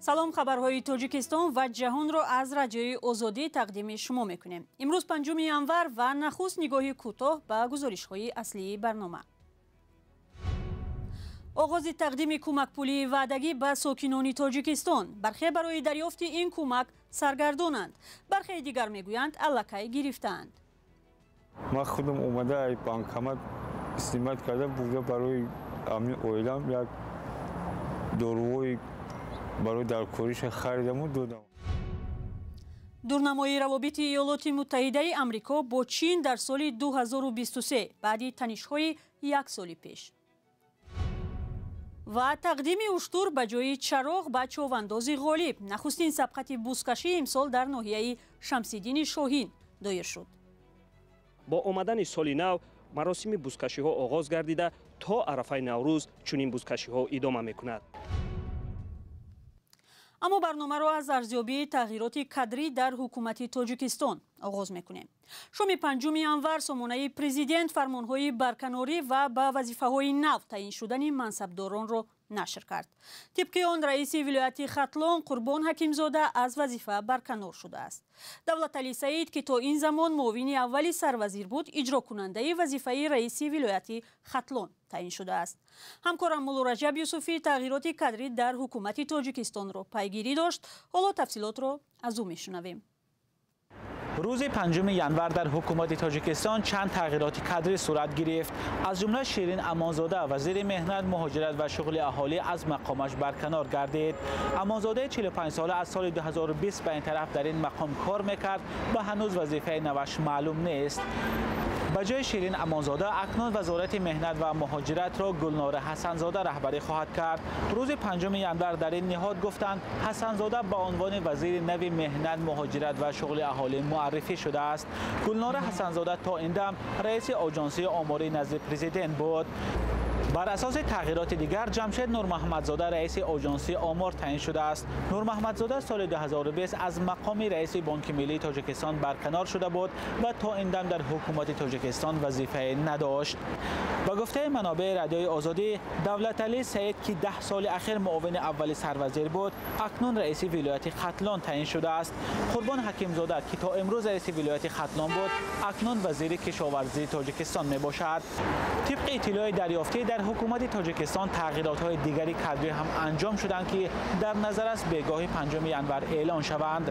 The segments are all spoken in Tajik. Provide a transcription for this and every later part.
Салом, хабарҳои Тоҷикистон ва ҷаҳонро аз Радиои Озодӣ тақдими шумо мекунем. Имрӯз 5 январ ва нахуст нигоҳи кӯтоҳ ба гузоришҳои аслии барнома. Оғози тақдими кӯмакпулии ваъдагӣ ба сокинони Тоҷикистон. Бархе барои дарёфти ин кӯмак саргардонанд. Бархеи дигар мегӯянд, аллакай гирифтаанд. Ман худам омада банкомат истимат карда бурда, барои ҳамин оилам як доруҳои барои даркориша харидаму додам. Дурнамои равобити Иёлоти Муттаҳидаи Амрико бо Чин дар соли 2023 баъди танишҳои як соли пеш. Ва тақдими уштур ба ҷои чароғ ба човандози ғолиб. Нахустин сабқати бузкашӣ имсол дар ноҳияи Шамсиддини Шоҳин доир шуд. Бо омадани соли нав маросими бузкашиҳо оғоз гардида, то арафаи Наврӯз чунин бузкашиҳо идома мекунад. Аммо барномаро аз арзёбии тағйироти кадрӣ дар ҳукумати Тоҷикистон оғоз мекунем. Шоми 5 январ сомонаи президент фармонҳои барканорӣ ва ба вазифаҳои нав таъин шудани мансабдоронро нашр кард. Тибқи он, раиси вилояти Хатлон Қурбон Ҳакимзода аз вазифа барканор шудааст. Давлаталӣ Саид, ки то ин замон муовини аввали сарвазир буд, иҷрокунандаи вазифаи раиси вилояти Хатлон таъин шудааст. Ҳамкорам Муллораҷаб Юсуфӣ тағйироти кадрӣ дар ҳукумати Тоҷикистонро пайгирӣ дошт. Ҳоло тафсилотро аз ӯ мешунавем. Рӯзи 5 январ дар ҳукумати Тоҷикистон чанд тағйироти кадрӣ сурат гирифт. Аз ҷумла Ширин Амонзода, вазири меҳнат, муҳоҷират ва шуғли аҳолӣ, аз мақомаш барканор гардид. Амонзодаи 45 сола аз соли 2020 ба ин тараф дар ин мақом кор мекард ва ҳанӯз вазифаи наваш маълум нест. Ба ҷои Ширин Амонзода акнун Вазорати меҳнат ва муҳоҷиратро Гулнора Ҳасанзода раҳбарӣ хоҳад кард. Рӯзи 5 январ дар ин ниҳод гуфтанд, Ҳасанзода ба унвони вазири нави меҳнат, муҳоҷират ва шуғли аҳолӣ муаррифӣ шудааст. Гулнора Ҳасанзода то ин дам раиси Оҷонсии омории назди президент буд. Бар асоси тағйироти дигар, Ҷамшед Нурмаҳмадзода раиси Оҷонсии омор таъин шудааст. Нурмаҳмадзода соли 2020 аз мақоми раиси Бонки миллии Тоҷикистон барканор шуда буд ва то ин дам дар ҳукумати Тоҷикистон вазифае надошт. Ба гуфтаи манобеи Радиои Озодӣ, Давлаталӣ Саид, ки 10 соли ахир муовини аввали сарвазир буд, акнун раиси вилояти Хатлон таъин шудааст. Қурбон Ҳакимзода, ки то имрӯз раиси вилояти Хатлон буд, акнун вазири кишоварзии Тоҷикистон мебошад. Тибқи иттилои дарёфтӣ, дар ҳукумати Тоҷикистон тағйиротҳои дигари кадрӣ ҳам анҷом шуданд, ки дар назар аст бегоҳи 5 январ эълон шаванд.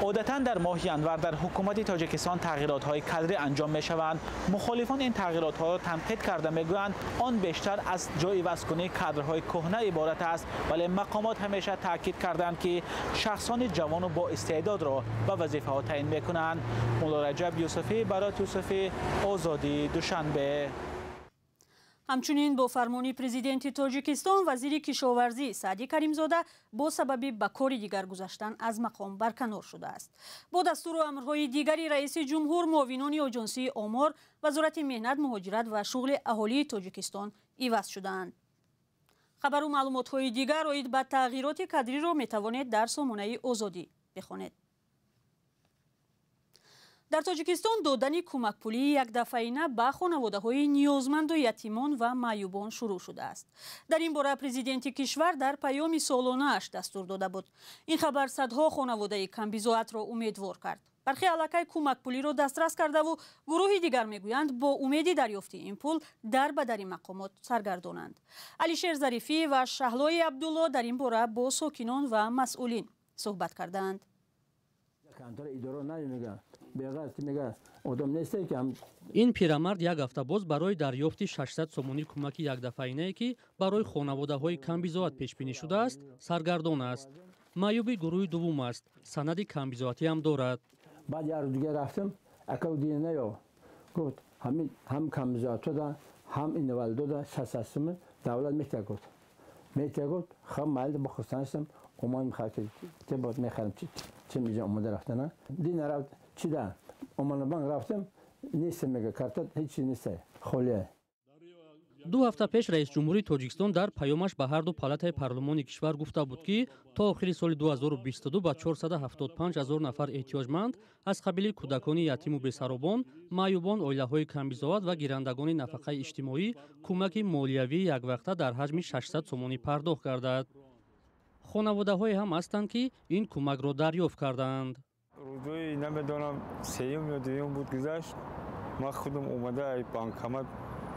Одатан дар моҳи январ дар ҳукумати Тоҷикистон тағйиротҳои кадрӣ анҷом мешаванд. Мухолифон ин тағйиротҳоро танқид карда, мегӯянд, он бештар аз ҷойивазкунии кадрҳои кӯҳна иборат аст, вале мақомот ҳамеша таъкид карданд, ки шахсони ҷавону бо истеъдодро ба вазифаҳо таъин мекунанд. Муллораҷаб Юсуфӣ, Барот Юсуфӣ, Озодӣ, Душанбе. Ҳамчунин бо фармони президенти Тоҷикистон вазири кишоварзӣ Саъдӣ Каримзода бо сабаби ба кори дигар гузаштан аз мақом барканор шудааст. Бо дастуру амрҳои дигари раиси ҷумҳур муовинони Оҷонсии омор, Вазорати меҳнат, муҳоҷират ва шуғли аҳолии Тоҷикистон иваз шудаанд. Хабару маълумотҳои дигар оид ба тағйироти кадриро метавонед дар сомонаи Озодӣ бихонед. Дар Тоҷикистон додани кӯмакпулии якдафъаина ба хонаводаҳои ниёзманду ятимон ва маъюбон шурӯъ шудааст. Дар ин бора президенти кишвар дар паёми солонааш дастур дода буд. Ин хабар садҳо хонаводаи камбизоатро умедвор кард. Бархе аллакай кӯмакпулиро дастрас кардаву гурӯҳи дигар мегӯянд, бо умеди дарёфти ин пул дар ба дари мақомот саргардонанд. Алишер Зарифӣ ва Шаҳлои Абдулло дар ин бора бо сокинон ва масъулин суҳбат кардаанд. Ин пирамард як ҳафта боз барои дарёфти 600 сомонӣ кӯмаки якдафъаинае, ки барои хонаводаҳои камбизоат пешбинӣ шудааст, саргардон аст. Маъюби гурӯҳи дуввум аст, санади камбизоатиам дорад. Баъд як рӯз дига рафтам, акав дина наё гуфт, ҳам камбизоатода, ҳам инвалидода 600 сомон давлат метия гуфт, метия гуфт. Хам майли бохустан шудам, омадам, те боз мехарам чи миҷа омада рафтана дина рафт чида Омонобанк рафтам, нест, мега, карта ҳеҷ нест, холия. 2 ҳафта пеш раисҷумҳури Тоҷикистон дар паёмаш ба ҳарду палатаи парлумони кишвар гуфта буд, ки то охири соли 2022 ба 475 ҳазор нафар эҳтиёҷманд аз қабили кӯдакони ятиму бесаробон, маъюбон, оилаҳои камбизоат ва гирандагони нафақаи иҷтимоӣ кӯмаки молиявии яквақта дар ҳаҷми 600 сомонӣ пардохт гардад. Хонаводаҳое ҳам ҳастанд, ки ин кӯмакро дарёфт кардаанд. Рӯзои намедонам, сеюм ё дуюм буд, гузашт. Ман худам омада банкомат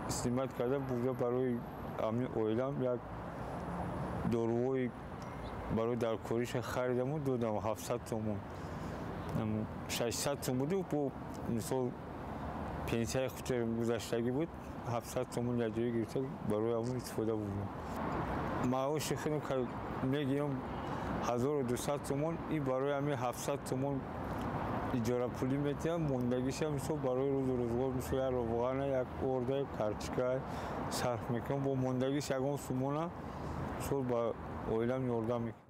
снимать карда бурда, барои ҳамин оилам як доруҳои барои даркориша харидаму додам 700 сомон. 600 сом буду, бо мисол пенсияи худ гузаштагӣ буд, 700 сомон якҷоя гирифта, барои ҳамон истифода бурдам. Маоши худам мегирам 1200 сомон, и барои ҳамин 700 сомон иҷорапулӣ метиҳам, мондагиша мисол барои рӯзу рӯзгор, мисол як равғана, як орда, карчика сарф мекунам. Бо мондагиш ягон сумона мисол ба оилам ёрдам мекунам.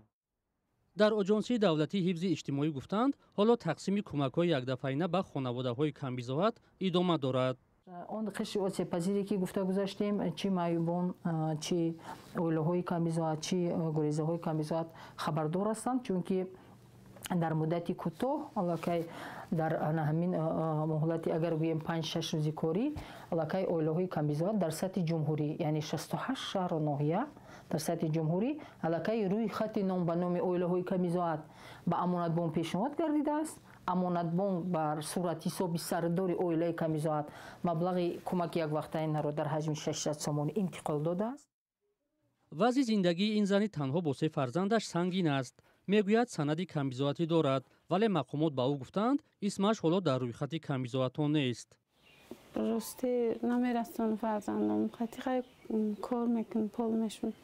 Дар Оҷонсии давлатии ҳифзи иҷтимоӣ гуфтанд, ҳоло тақсими кӯмакҳои якдафъаина ба хонаводаҳои камбизоат идома дорад. Он қишри осебпазире, ки гуфта гузаштем, чӣ маъюбон, чӣ оилаҳои камбизоат, чӣ гурезаҳои камбизоат, хабардор ҳастанд, чунки дар муддати кӯтоҳ, аллакай дар ҳамин муҳлати, агар гӯем, 5-6 рӯзи корӣ, аллакай оилаҳои камбизоат дар сатҳи ҷумҳурӣ, яъне 68 шаҳру ноҳия дар сатҳи ҷумҳурӣ, аллакай рӯи хати ном ба номи оилаҳои камбизоат ба Амонатбонк пешниҳод гардидааст. Амонатбонк бар суратҳисоби сардори оилаи камбизоат маблағи кӯмаки яквақтаинаро дар ҳаҷми 600 сомонӣ интиқол додааст. Вазъи зиндагии ин зани танҳо бо се фарзандаш сангин аст. Мегӯяд, санади камбизоатӣ дорад, вале мақомот ба ӯ гуфтанд, исмаш ҳоло дар рӯйхати камбизоатон нест. Рости, намерасон фарзандом хати. Хай, кор мекун, пол мешуд,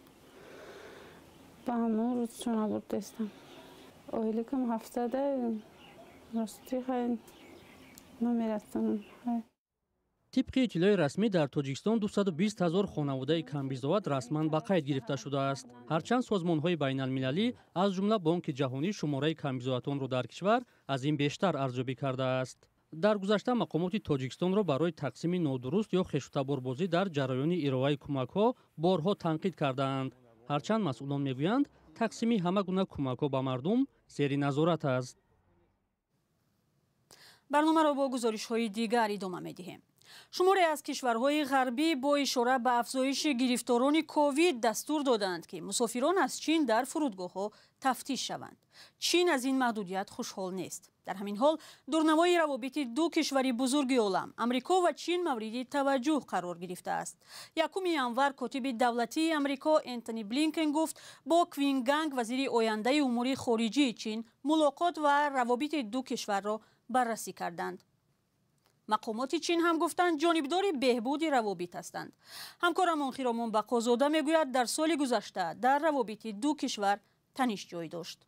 ба ҳамон рӯзшона бурдестам. Оиликам 700-а, рости, хай, намерасонам, хай. Тибқи иттилои расмӣ, дар Тоҷикистон 220 ҳазор хонаводаи камбизоат расман ба қайд гирифта шудааст. Ҳарчанд созмонҳои байналмилалӣ, аз ҷумла Бонки Ҷаҳонӣ, шумораи камбизоатонро дар кишвар аз ин бештар арзёбӣ кардааст. Дар гузашта мақомоти Тоҷикистонро барои тақсими нодуруст ё хешутаборбозӣ дар ҷараёни ироаи кӯмакҳо борҳо танқид кардаанд. Ҳарчанд масъулон мегӯянд, тақсими ҳама гуна кӯмакҳо ба мардум зери назорат аст. Барномаро бо гузоришҳои дигар идома медиҳем. Шуморе аз кишварҳои ғарбӣ бо ишора ба афзоиши гирифторони ковид дастур доданд, ки мусофирон аз Чин дар фурудгоҳҳо тафтиш шаванд. Чин аз ин маҳдудият хушҳол нест. Дар ҳамин ҳол дурнамои равобити ду кишвари бузурги олам, Амрико ва Чин, мавриди таваҷҷӯҳ қарор гирифтааст. 1 январ котиби давлатии Амрико Энтони Блинкен гуфт, бо Квин Ганг, вазири ояндаи умури хориҷии Чин, мулоқот ва равобити ду кишварро баррасӣ карданд. Мақомоти Чин ҳам гуфтанд, ҷонибдори беҳбуди равобит ҳастанд. Ҳамкорамон Хиромон Бақозода мегӯяд, дар соли гузашта дар равобити ду кишвар таниш ҷой дошт.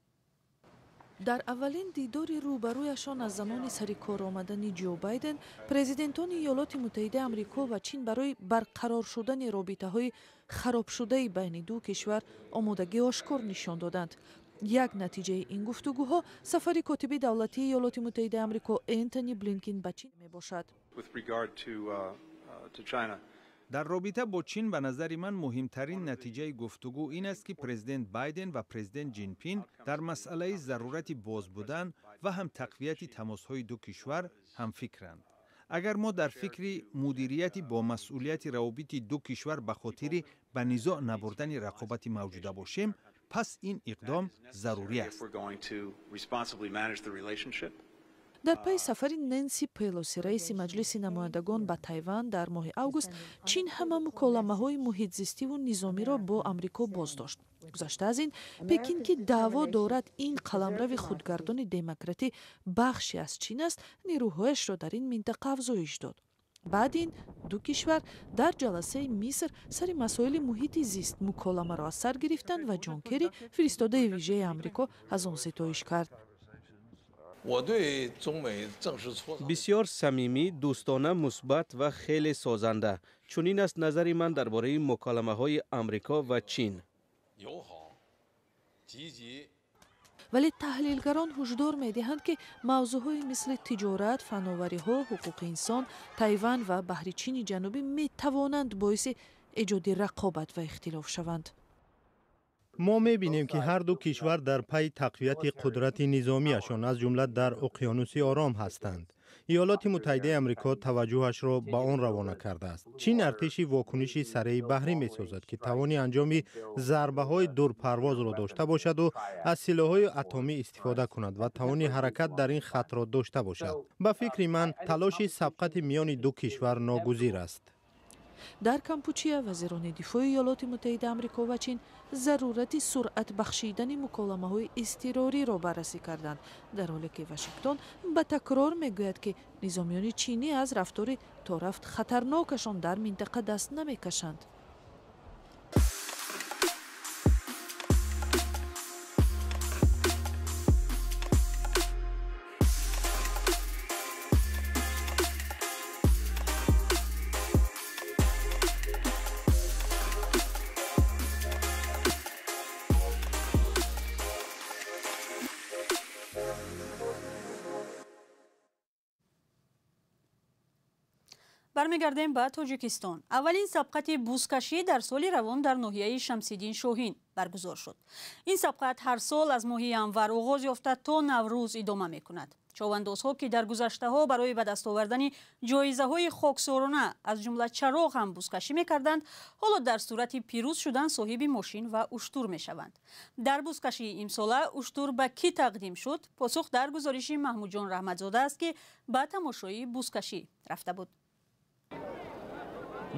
Дар аввалин дидори рӯбарӯяшон аз замони сари кор омадани Ҷо Байден, президентони Иёлоти Муттаҳидаи Амрико ва Чин барои барқарор шудани робитаҳои харобшудаи байни ду кишвар омодагӣ ошкор нишон доданд. Як натиҷаи ин гуфтугӯҳо сафари котиби давлатии Иёлоти Муттаҳидаи Амрико Энтони Блинкин ба Чин мебошад. Дар робита бо Чин, ба назари ман, муҳимтарин натиҷаи гуфтугӯ ин аст, ки президент Байден ва президент Ҷинпин дар масъалаи зарурати боз будан ва ҳам тақвияти тамосҳои ду кишвар ҳамфикранд. Агар мо дар фикри мудирияти бо масъулияти равобити ду кишвар ба хотири ба низоъ набурдани рақобати мавҷуда бошем, пас ин иқдом зарурӣ аст. Дар пайи сафари Ненси Пелоси, раиси Маҷлиси намояндагон, ба Тайван дар моҳи август, Чин ҳама муколамаҳои муҳитзистиву низомиро бо Амрико боздошт. Гузашта аз ин, Пекин, ки даъво дорад ин қаламрави худгардони демократӣ бахше аз Чин аст, нерӯҳояшро дар ин минтақа афзоиш дод. Баъд ин ду кишвар дар ҷаласаи Миср сари масоили муҳити зист муколамаро аз сар гирифтанд ва Ҷон Керри, фиристодаи вижаи Амрико, аз он ситоиш кард. Бисёр самимӣ, дӯстона, мусбат ва хеле созанда. Чунин аст назари ман дар бораи муколамаҳои Амрико ва Чин. Вале таҳлилгарон ҳушдор медиҳанд, ки мавзӯъҳои мисли тиҷорат, фановариҳо, ҳуқуқи инсон, Тайван ва баҳри Чини Ҷанубӣ метавонанд боиси эҷоди рақобат ва ихтилоф шаванд. Мо мебинем, ки ҳар ду кишвар дар пайи тақвияти қудрати низомиашон, аз ҷумла дар Уқёнуси Ором ҳастанд. Иёлоти Муттаҳидаи Амрико таваҷҷӯҳашро ба он равона кардааст. Чин артиши вокуниши сареи баҳрӣ месозад, ки тавони анҷоми зарбаҳои дурпарвозро дошта бошаду аз силоҳҳои атомӣ истифода кунад ва тавони ҳаракат дар ин хатро дошта бошад. Ба фикри ман, талоши сабқати миёни ду кишвар ногузир аст. Дар Кампучия вазирони дифои Иёлоти Муттаҳида Амрико ва Чин зарурати суръат бахшидани муколамаҳои изтирориро баррасӣ карданд, дар ҳоле ки Вашингтон ба такрор мегӯяд, ки низомиёни чинӣ аз рафтори торафт хатарнокашон дар минтақа даст намекашанд. Бармегардем ба Тоҷикистон. Аввалин сабқати бузкашӣ дар соли равон дар ноҳияи Шамсиддин Шоҳин баргузор шуд. Ин сабқат ҳар сол аз моҳи январ оғоз ёфта то Наврӯз идома мекунад. Човандозҳо, ки дар гузаштаҳо барои ба даст овардани ҷоизаҳои хоксорона аз ҷумла чароғ ҳам бузкашӣ мекарданд, ҳоло дар сурати пирӯз шудан соҳиби мошин ва уштур мешаванд. Дар бузкашии имсола уштур ба кӣ тақдим шуд? Посух дар гузориши Маҳмудҷон Раҳматзода аст, ки ба тамошои бузкашӣ рафта буд.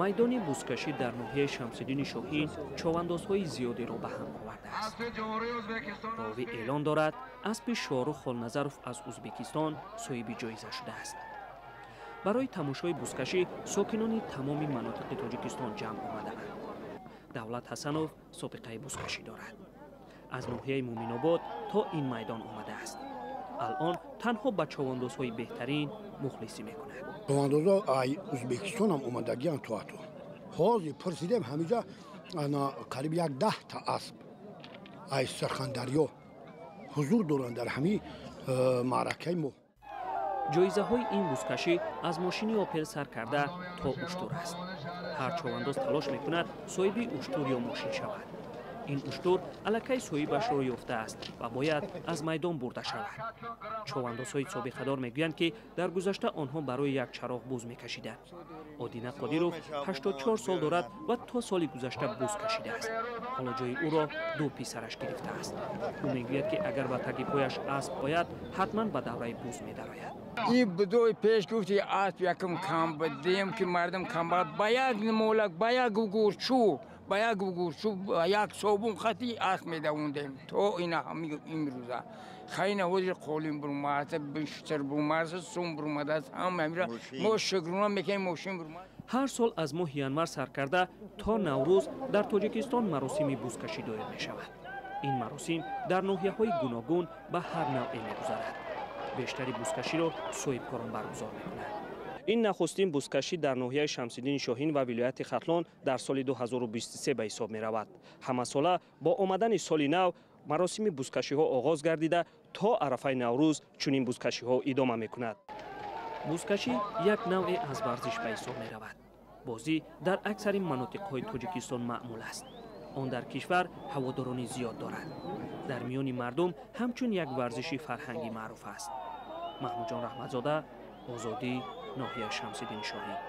Майдони бузкашӣ дар ноҳияи Шамсиддини Шоҳин човандозҳои зиёдеро ба ҳам овардааст. Ровӣ эълон дорад, аспи Шоҳрух Холназаров аз Ӯзбекистон соҳиби ҷоиза шудааст. Барои тамошои бузкашӣ сокинони тамоми манотиқи Тоҷикистон ҷамъ омадаанд. Давлат Ҳасанов собиқаи бузкашӣ дорад. Аз ноҳияи Муъминобод то ин майдон омадааст. Алон танҳо ба човандозҳои беҳтарин мухлисӣ мекунад. Човандозҳо ай Ӯзбекистон ҳам омадагианд то ато. Ҳозир пурсидем, ҳамиҷа қариб 10 та асп ай Сирхандарё ҳузур доранд дар ҳамин маъракаи мо. Ҷоизаҳои ин бузкашӣ аз мошини Опел сар карда то уштур аст. Ҳар човандоз талош мекунад соҳиби уштур ё мошин шавад. Ин уштур аллакай соҳибашро ёфтааст ва бояд аз майдон бурда шавад. Човандозҳои собиқадор мегӯянд, ки дар гузашта онҳо барои як чароғ буз мекашиданд. Одина Қодиров 84 сол дорад ва то соли гузашта буз кашидааст. Ҳоло ҷои ӯро ду писараш гирифтааст. Ӯ мегӯяд, ки агар ба таги пояш асп ояд, ҳатман ба давраи буз медарояд. И будои пеш гуфти асп якм кам будем, ки мардум камбағал ба як молак, ба як гурчу, ба як гурчу, ба як собун хати асп медавондем то ина ҳами имрӯза. Хайна ҳозир қолин бурумааст, бишчар бурумааст, сум бурумадааст, ҳама ҳамира мо шукрона мекунем, мошин бурумад. Ҳар сол аз моҳи январ сар карда то Наврӯз дар Тоҷикистон маросими бузкашӣ доир мешавад. Ин маросим дар ноҳияҳои гуногун ба ҳар навъе мегузарад. Бештари бузкаширо соҳибкорон баргузор мекунанд. Ин нахустин бузкашӣ дар ноҳияи Шамсиддини Шоҳин ва вилояти Хатлон дар соли 2023 ба ҳисоб меравад. Ҳамасола бо омадани соли нав маросими бузкашиҳо оғоз гардида то арафаи Наврӯз чунин бузкашиҳо идома мекунад. Бузкашӣ як навъе аз варзиш ба ҳисоб меравад. Бозӣ дар аксари манотиқҳои Тоҷикистон маъмул аст. Он дар кишвар ҳаводорони зиёд дорад. Дар миёни мардум ҳамчун як варзиши фарҳангӣ маъруф аст. Маҳмудҷон Раҳматзода, Озодӣ, ноҳияи Шамсиддини Шоҳин.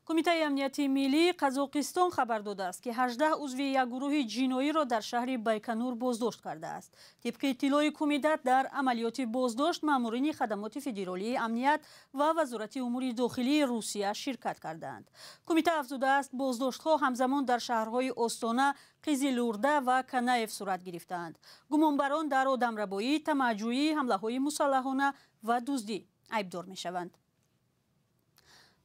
Кумитаи амнияти миллии Қазоқистон хабар додааст, ки 18 узви як гурӯҳи ҷиноиро дар шаҳри Байканур боздошт кардааст. Тибқи иттилои кумита, дар амалиёти боздошт маъмурини хадамоти федералии амният ва Вазорати умури дохилии Русия ширкат кардаанд. Кумита афзудааст, боздоштҳо ҳамзамон дар шаҳрҳои Остона, Қизилурда ва Канаев сурат гирифтаанд. Гумонбарон дар одамрабоӣ, тамаъҷӯӣ, ҳамлаҳои мусаллаҳона ва дуздӣ айбдор мешаванд.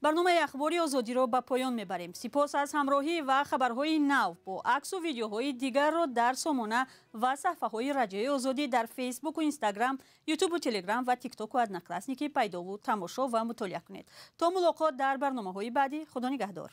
Барномаи ахбори Озодиро ба поён мебарем. Сипос аз ҳамроҳӣ ва хабарҳои нав бо аксу видеоҳои дигарро дар сомона ва саҳфаҳои Радиои Озодӣ дар Фейсбуку Инстаграм, Ютубу Телеграм ва Тиктоку Одноклассники пайдову тамошо ва мутолиа кунед. То мулоқот дар барномаҳои баъдӣ, Худо нигаҳдор.